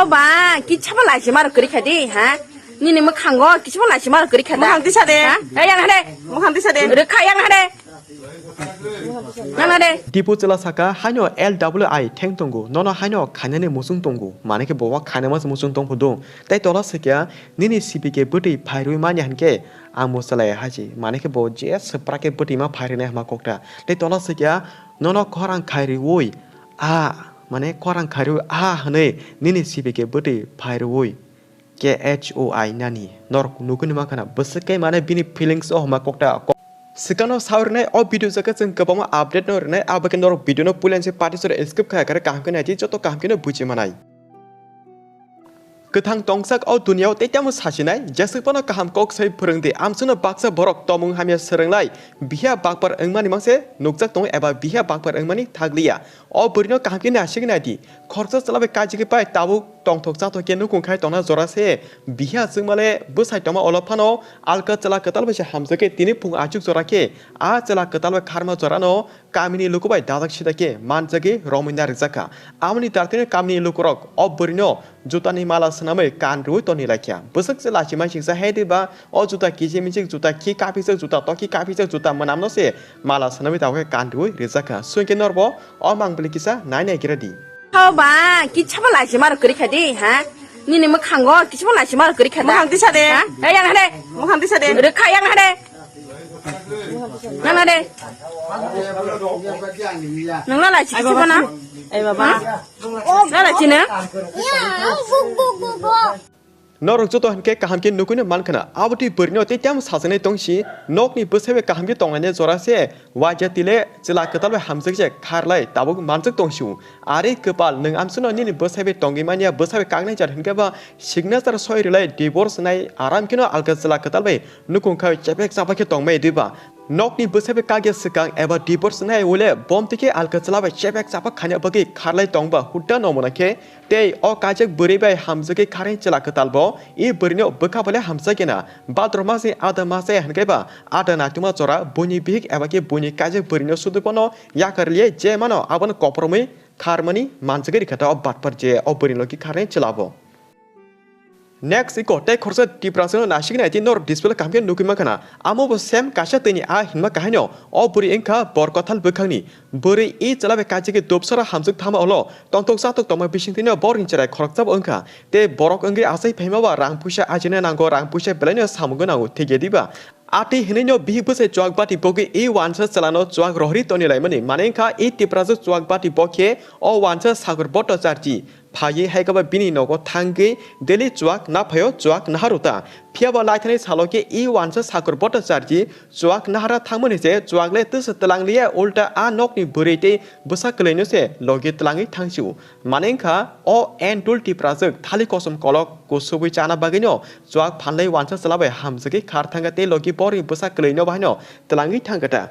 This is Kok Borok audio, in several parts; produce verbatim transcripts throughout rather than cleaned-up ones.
Ba, kichaba laisi maro kwrwi kha di, ha? Nini mwkhango kichaba laisi maro kwrwi kha da? Mwkhang tisa de. Ha? Ei, yang hade. Mwkhang tisa de. Rwkha yang hade. Yang hade. Dipu chwla saka, "Haino L W I theng tongo, nono haino khainani muchung tongo." Mane khe bo wa khainama se muchung tong phudu. Tei tola saka, "Nini C P K bwtwi phairwi manya hinkhe ang bo chwlai hai se." Mane khe bo je swpra khe bwtwi ma phairwi nai hwnma kokta. Tei tola saka, "Nono khorang khairwi a, mane khorang khairwi a hwnwi nini C P K bwtwi phairwi." K H O I nani. Norok nugwi nima khana bwswk khe mane bini feelings o hwnma kokta. Swkangno sao rwnai o video jaga chwng kwbangma update no rwnai, abo khe norok video no puila se party sore skip kha kare kaham khe naidi joto kaham khe no buji manai. Kwthang tongsak o duniya o tei tamo sasinai, jeswk phano kaham kok sai phwrwng di, amswkno baksa borok tomung hamya swrwng lai, bihiya bakpar wngmani mangse nukjak tongo eba bihiya bakpar wngmani thakliya. O bwrwino kaham khe naisik nai di. Khoroksa chwla bai kajigwi pai tabuk tongthok chathok khe nukung khai tongna jora se. Bihiya chwngmale bwsai tongma olo phano alka chwla kwtal bai se hamjak khe tini phung achuk jora khe a chwla kwtal bai kharma jorano kamini luku bai dajak sida khe manjagwi romwi narijak kha. Amoni dartino kamini lukurok o bwrwino jutani mala swnamwi kan rwui toni laikha. Bwswk se lachi maisingsa hai di ba o juta kiji michik, juta khi kapijak, juta tokhi kapijak, juta mwnamno se mala swnamwi tabuk khe kan rwui rijak kha. Swngkhe norbo o mang bwlwi kisa nai nai gira di. Hao ba, kichaba laisi maro kwrwi kha di, ha? Nini mwkhango kichaba laisi maro kwrwi kha da? Mwkhang tisa de. Ha? Ei, yang hade. Mwkhang tisa de. Rwkha yang hade. Nang hade. Nang la laisi kichaba na? Ei baba. Nang laisi na? Norok joto hinkhe kaham khe nugwino mankhana, abotwi bwrwino tei tamo sajaknai tongsi, nokni bwsai bai kaham khe tonglainai jora se, waisa tile chwla kwtal bai hamjak se kharlai tabuk manjak tongsi-o. Are kwpal, nwng amswkno nini bwsai bai tongwi manya, bwsai bai kaknai jar hinkhe ba signature soi rwlai divorce nai aram kheno alka chwla kwtal bai nukung khai chepek chapa khe tongmai diba. Nokni bwsai bai kagya swkang eba divorce nai wile bom tike alka chwla bai chepek chapa khaina bagwi kharlai tongba hutta no mona khe tei o kaijak bwrwi bai hamjagwi kharwi chwla kwtal bo i bwrwino bwkha bole hamjakya na. Badroma se ada ma se hinkhe ba ada naituma jora buini bihik eba khe buini kaijak bwrwino sudu bono yakarliye je mano abono kopromwi kharmani manjagwi rikha ta o batpar je o bwrwino ki kharwi chwla bo. Next iko tei khoroksa Tiprasano naisik nai tei norok display kaham khe nugwi mankha na. Amo bo same kaisa tini a hinma kahaino o bwrwi wngkha bor kothal bwkhakni. Bwrwi i chwla bai kaichigwi dopsara hamjwk thangma ulo tongthok chathok tongma bisingtwino borokni chwrai khoroksa bo wngkha. Tei borok wngwi achai phaima ba rang puisa ajina nango, rang puisa belaino samungo nango, thikya diba? Atwi hinwino bihik bwsai chuak bati bogwi i wansa chwlano chuak rohorwi tonilaimani. Mane wngkha i Tiprajwk chuak bati bokhe o wansa Sagar Bhattacharji. Phaiwi hai khe ba bini nogo thangwi daily chuak naphaio, chuak naharu ta. Phiya ba laithani salo khe i wansa Sagar Bhattacharji chuak nahara thangmani se chuak le twsa twlang liya, ulta a nokni bwrwi tei bwsa kwlaino se logi twlangwi thangsio. Mane wngkha o N Dul Tiprajwk thali kosom kolok kusubwi chana bagwino chuak phanlai wansa chwla bai hamjagwi khar thangkha tei logi borokni bwsa kwlaino bahaino twlangwi thangkha ta.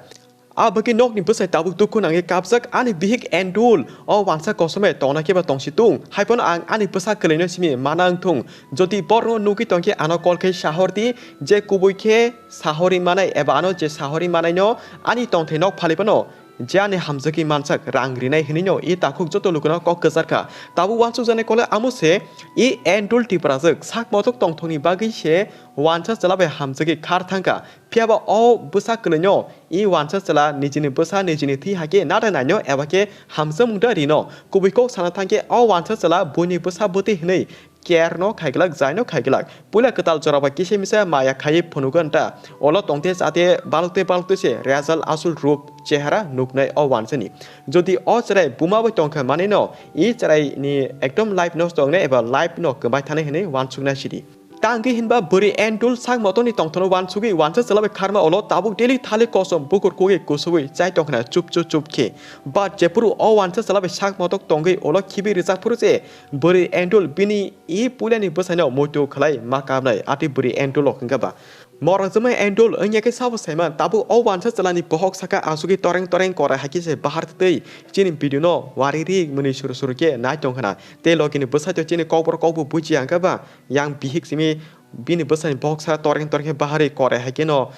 A bagwi nokni bwsai tabuk dukhu nangwi kapjak, ani bihik N Dul o wansa kosom bai tongna khe ba tongsi tung, hai phano ang ani bwsa kwlaino simi mana wng thung. Jodi borokno nugwi tongkhe ano call khe sahor di, je kubui khe sahorwi manai eba ano je sahorwi manaino ani tongthai nok phali phano je ani hamjagwi mansak rang rinai hinwino i takhuk joto lukuno kok kwchar kha. Tabuk uansukjaknai kole amo se i N Dul Tiprajwk sak motok tongthokni bagwi se wansa chwla bai hamjagwi khar thangkha. Phiya ba o bwsa kwlaino i wansa chwla nijini bwsa nijini thwi hai khe nata naino eba khe hamjakmung da rino. Kubui kok sana thang khe o wansa chwla buini bwsa bwtwi hinwi care no khaiglak, jai no khaiglak. Puila kwtal jora bai kisa misa maya khaiwi phunugo nta. Olo tongte chate balokte balokte se result asol rup chehara nuknai o wansani. Jodi o chwrai buma bai tongkha manwi no, i chwrai ni ekdom life nosto wngnai eba life no kwbai thanai hinwi wansuknai sidi. Tangwi hinba bwrwi N Dul sak motoni tongthokno wansugwi wansa chwla bai kharma olo tabuk daily thali kosom bukur kugwi kusubwi chai tongkhna chupchu chup khe. But jephuru o wansa chwla bai sak motok tongwi olo khibi rijak phuru se bwrwi N Dul bini i puilani bwsaino muitu khlai ma kabnai ati bwrwi N Dul rok hwnkha ba. Morang jwmai N Dul wngya khe sabo saiman tabuk o wansa chwlani bohok saka asugwi toreng toreng korai hai khe se bahar twi chini video no wari ri mwnwi suru suru khe nai tongkhna. Tei logini bwsai to chini kokborok kokbo bujiya hwnkha ba. Yang bihik simi bini bwsani bohok sa toreng toreng khe baharwi korai hai kheno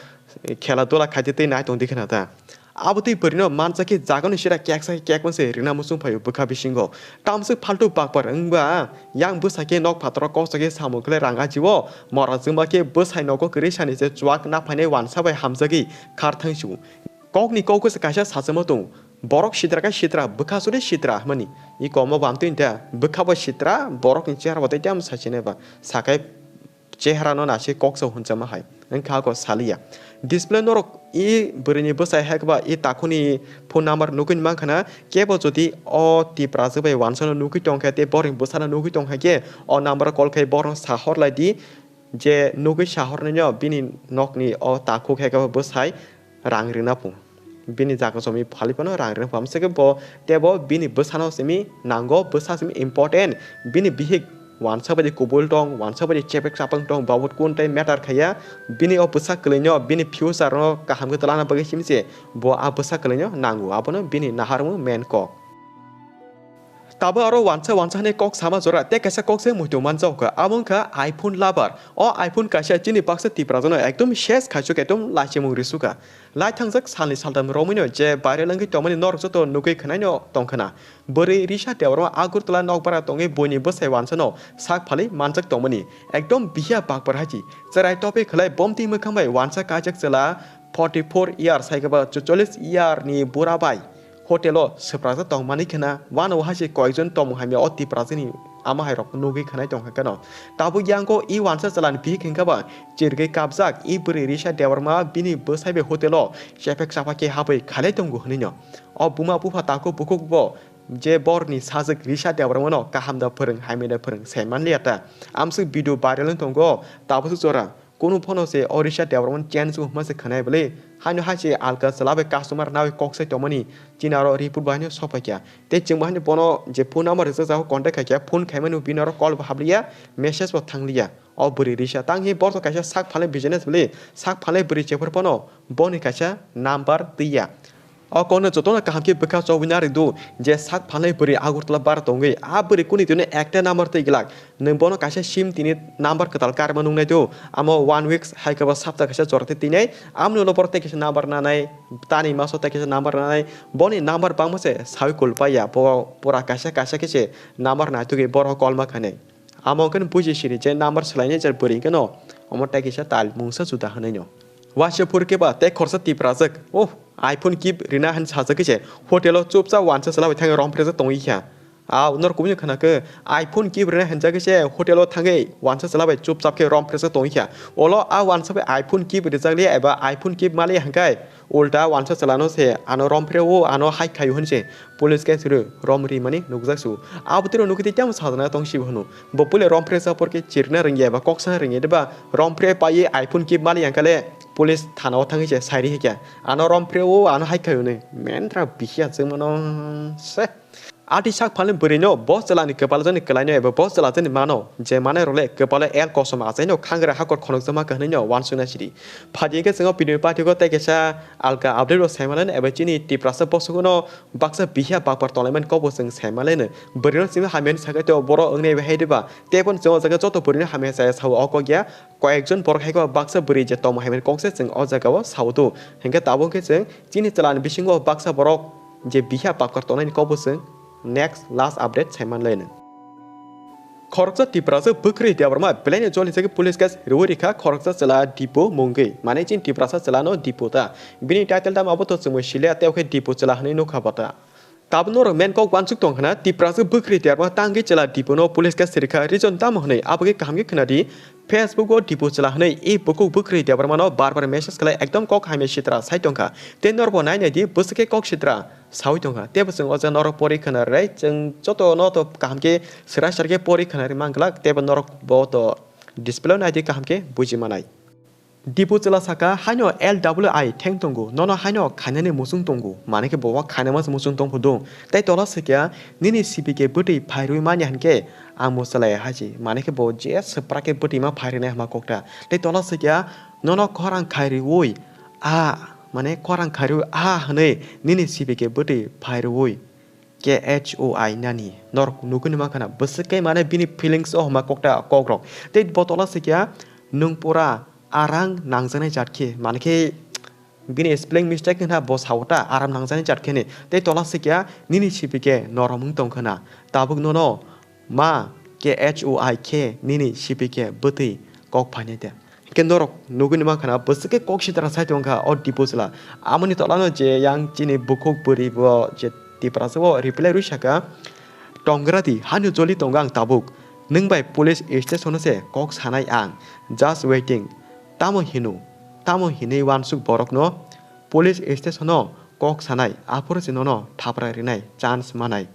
khela dula khaidi tei nai tongdi kheno ta. Abo twi bwrwino mansa khe jagani sira keksa khe kekma se rina muchung phaio bwkha bisingo. Tamswk phaltu bakbar wngba yang bwsa khe nok phataro koksa khe samung khlai rang ajio, mora jwngma khe bwsai nogo kwrwi sani se chuak naphainai wansa bai hamjagwi khar thangsu. Kokni koksa kaisa sachwma tongo, borok sitra khe sitra, bwkha suri sitra hwnmani. I kokma bo amtwi da, bwkha bo sitra, borokni chehra bo tei tamo sachinai ba, sakai chehra no nasi koksa hunchama hai. Wngkha ako saliya. Display norok i bwrwini bwsai hai ba i takhuni phone number nugwi mankha na, kebo jodi o Tiprajwk bai wansano nugwi tongkha tei borokni bwsano nugwi tongkha khe o number call khai borokno sahor lai di je nugwi sahornai no bini nokni o takhuk hai khe bwsai rang rwna pung. Bini jaga jomi phali phano rang rwna pung. Amswk khe bo tebo bini bwsano simi nango, bwsa simi important. Bini bihik wansa bai kubul tong, wansa bai chepek chapang tong, babot kun tei matter khaiya. Bini o bwsa kwlwino bini future no kaham khe twlana bagwi simi se bo a bwsa kwlwino nango. Abono bini naharmung main kok. Tabo aro wansa wansa hwnwi kok sama jora tei kaisa kok se muitu manjao kha, abo wngkha iPhone lover. O iPhone kaisa chini baksa Tiprajwkno ekdom ses khaisuk, ekdom laichimung risukha. Lai thangjak salni saltam romwino je viral wngwi tongmani norok joto nugwi khwnaino tongkhwna. Bwrwi Risha Debbarma Agartala nokbara tongwi buini bwsai wansano sak phalwi manjak tongmani ekdom bihiya bakbar hachi. Chwrai topwi khwlai bomtwi mwkhang bai wansa kaijak chwla forty four years hai khe ba chuchollis year ni bura bai hotel o swprakjak tongmani khwna, uanao hai se koyekjon tongmung hamya o Tiprajwkni ama hai rok nugwi khwnai tongkha kheno. Tabuk yang o i wansa chwlani bihik hwnkha ba chirgwi kapjak i bwrwi Risha Debbarma bini bwsai bai hotel o chephek chapha khe habwi khailai tongo hwnwi no. O buma bupha takhuk bukhuk bo je borni sajwk Risha Debbarma no kaham da phwrwng hamya da phwrwng sai manliya ta. Amswk video viral wng tongo tabuk jora. Kunu phano se o Risha Debbarma change wngma se khwnai bwle. Haino hai se alka chwla bai customer nawi kok sai tongmani chini aro report bo haino sok phaikha. Tei chwng bo haino bono je phone number rijak jago contact khaikha, phone khaimani bini aro call bo habliya, message bo thangliya. O bwrwi Risha tang hi borok kaisa sak phalai business bwle, sak phalai bwrwi jephar phano boni kaisa number twiya. O kokno jotono kaham khe bwkha chobwi narwkdu je sak phalnai bwrwi Agartala bar tongwi. A bwrwi kuni tini ekta number twi glak. Nwng bono kaisa sim tini number kwtal karma nungnai do. Amo one weeks hai khe bo sapta kaisa jora tei twinai. Amoni ulo borok tei kaisa number nanai, tani maso tei kaisa number nanai. Boni number bangma se sawi kulpaiya. Bo pura kaisa kaisa khe se number naitugwi borok call ma khainai. Amo hwnkhe buji siri je number swlainai je bwrwi hwnkhe no omo tei kaisa tal mungsa juda hwnwi no. Waisa phuru khe ba tei khoroksa Tiprajwk, oh, iPhone gift rina hwn sajagwi se hotel o chupchap wansa chwla bai thangwi romphre jak tongwi kha. A norok kubui khna khe iPhone gift rina hwn jagwi se hotel o thangwi wansa chwla bai chupchap khe romphre jak tongwi kha. Olo a wansa bai iPhone gift rijak liya eba iPhone gift maliya hwnkhe ulta wansa chwla no se ano romphre o ano hai khaio hwn se. Police case rw, rom ri mani nukjak su. Abo twi rw nukwi tei tamo sajana tong si hwno. Bo puila rom phre sa porke chirna rwngya ba kok sana rwngya de ba rom phre paiwi iPhone kip mali yang kale police thana o thangwi se sai ri hikya. Ano rom phre o ano hai khai hwnwi. Mendra bihya chwng mano se. Ati sak phalni bwrwi no bo chwla ni kwpal jani kwlai no eba bo chwla jani mano je manai role kwpal el kosom achai no khangra hakor khonok jama kahwnwi no wansuk na sidi. Phadi hwnkhe chwng o video ni pathik o tei kaisa alka update bo sai mano eba chini Tiprasa bosong no Baksa bihiya bakpar tonglaimani kokbo chwng sai manlaino. Bwrwino chini hamyani sakha tei borok wngnai bai hai diba? Tei bono chwng o jaga joto bwrwino hamya chaya sao o kok ya. Koyekjon borok hai khe baksa bwrwi je tongma hamyani kok se chwng o jaga o sao do. Hinkhe tabuk khe chwng chini chwlani bisingo baksa borok je bihiya bakpar tongnaini kokbo chwng next last update sai manlaino. Khoroksa Tiprasa bwkrwi Debbarma belaino jol hinjagwi police case rwi rikha khoroksa chwla Dipu mungwi. Mane chini Tiprasa chwlano Dipu ta. Bini title tamo abo to chwngwi siliya tei okhe Dipu chwla hwnwi nukha bata. Tabuk norok main kok wansuk tong khna Tiprasa bwkrwi Debbarma tangwi chwla Dipuno police case rikha reason tamo hwnwi abo khe kaham khe khna di. Facebook o Dipu chwla hwnwi i bukhuk bwkrwi Debbarmano bar bar message khlai ekdom kok hamya sitra sai tongkha. Tei norokbo nai nai di bwswk khe kok sitra. Sawi tongkha. Tei bo chwng o jaga norok pori khna rwrai, chwng joto no to kaham khe swrai swrai khe pori khna rwmang glak, tei bo norok bo to display o nai di kaham khe buji manai. Dipu chwla saka, "Haino L W I theng tongo, nono haino khainani muchung tongo, mane khe bo khainama se muchung tong phudo." Tei tola saka, "Nini C P K bwtwi phai rwi manya hinkhe ang bo chwlai hai si," mane khe bo je swpra khe bwtwi ma phai rwnai hama kokta. Tei tola saka, "Nono khorang khai rwi a," mane khorang khai rwi a hwnwi nini C P K bwtwi phai rwi. K H O I nani. Norok nugwi nima khana bwswk khe mane bini feelings o homa kokta kokrok. Tei bo tola swikia nwng pura arang nangjaknai jat khe, mane khe Bini spelling mistake wngkha bo sao ta aram nangjani chat khene. Tei tola sikya nini C P K norom wng tong khna. Tabuk nono ma K H O I khe nini C P K bwtwi kok phainai de. Hwnkhe norok nugwi mankha na bwswk khe kok sitra sai tongkha o Dipu chwla. Amoni tolano je yang chini bukhuk bwrwi bo je Tiprasa o reply rwi saka, "Tongradi, hano joli tongo ang tabuk. Nwng bai police station o se kok sanai ang. Just waiting." Tamo hino, tamo hinwi uansuk borokno police station o kok sanai, aphuru se nono thapra rinai chance manai.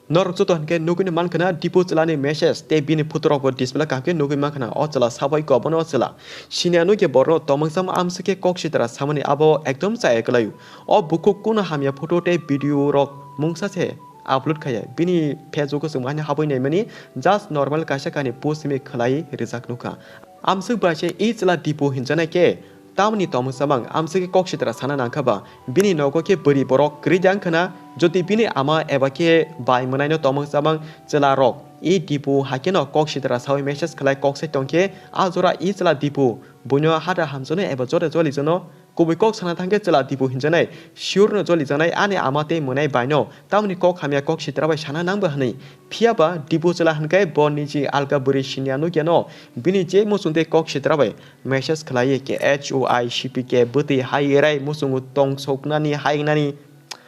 Norok joto hinkhe nugwi mankha na Dipu chwlani message tei bini photo rokbo display kaham khe nugwi mankha na o chwla sabai kobono o chwla. Siniya nukya borok tomwngsama amswk khe kok sitra samani abo ekdom chaya kwlaio. O bukhuk kunu hamya photo tei video rok mungsa se upload khaiya. Bini Facebook o chwng haino habwi naimani just normal kaisa kani post simi khwlai rijak nukha. Amswk bai se i chwla Dipu hinjanai khe tamni tomwngsama amswk khe kok sitra sana nangkha ba bini nogo khe bwrwi borok kwrwi de wngkha na, jodi bini ama eba khe bai mwnaino tomwngsama chwla rok i Dipu haikhe no kok sitra sawi message khwlai kok sai tongkhe a jora i chwla Dipu buino hada hamjakno eba jora jolijakno kubui kok sana thangkhe chwla Dipu hinjaknai, sure no jolijaknai ani ama tei mwnai baino tamoni kok hamya kok sitra bai sana nangba hwnwi. Phiya ba Dipu chwla hinkhe bo niji alka bwrwi siniya nukyano bini je muchung tei kok sitra bai message khwlaiwi K H O I C P K bwtwi hai erai muchungo tongsoknani hai wngnani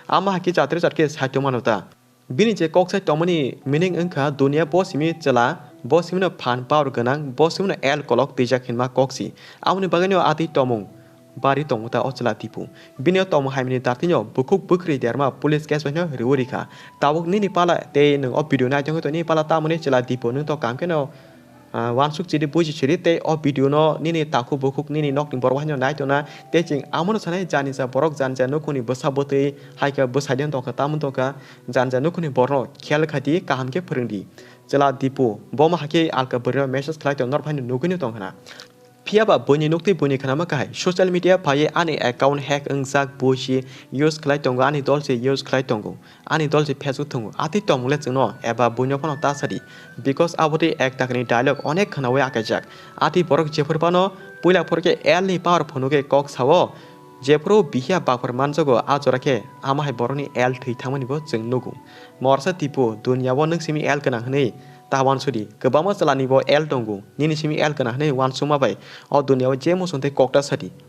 ama hakhe chatri chatkhe saitongmano ta. Bini je kok sai tongmani meaning wngkha duniya bo simi chwla, bo simino phan power gwnang, bo simino el kolok twijak hinma kok si. Amoni bagwino atwi tomung bari tongo ta o chwla Dipu. Bini o tomung haimani datino bukhuk bwkhwrwi derma police case baino riwi rikha. Tabuk nini pala tei nwng o video nai tongwi tong nini pala tamoni chwla Dipu nwng to kam kheno ah, uansuk chiri buji chiri tei o video no nini takhuk bukhuk nini nokni borok haino nai tongna tei chwng amono sanai jani ja borok jani ja nukhungni bwsa bwtwi hai khe bwsai de tongkha tamo tongkha jani ja nukhungni borok no khel khai di kaham khe phwrwng di. Chwla Dipu bomo hakhe alka bwrwi no message khlai tong norok haino nugwi no tongkha na. Phiya ba buini nuktwi buini khnama kahai social media phaiwi ani account hack wngjak buisi use khlai tongo ani dol se use khlai tongo. Ani dol se Facebook thwngo, atwi tongmung le chwngno eba buino phano ta sadi, because abo tei ek takni dialogue onek khwnaui akaijak. Atwi borok jephuru phano puila phuru khe L ni power phunukhe kok sao, jephuru bihia baphar manjago a jora khe ama hai borokni L thwi thangmani bo chwng nugo. Morsa Dipu, duniya o nwng simi L gwnang hwnwi ta uansudi, kwbangma chwla ni bo L tongo, nini simi L gwnang hwnwi uansukma bai o duniya o je muchung tei kok ta sadi.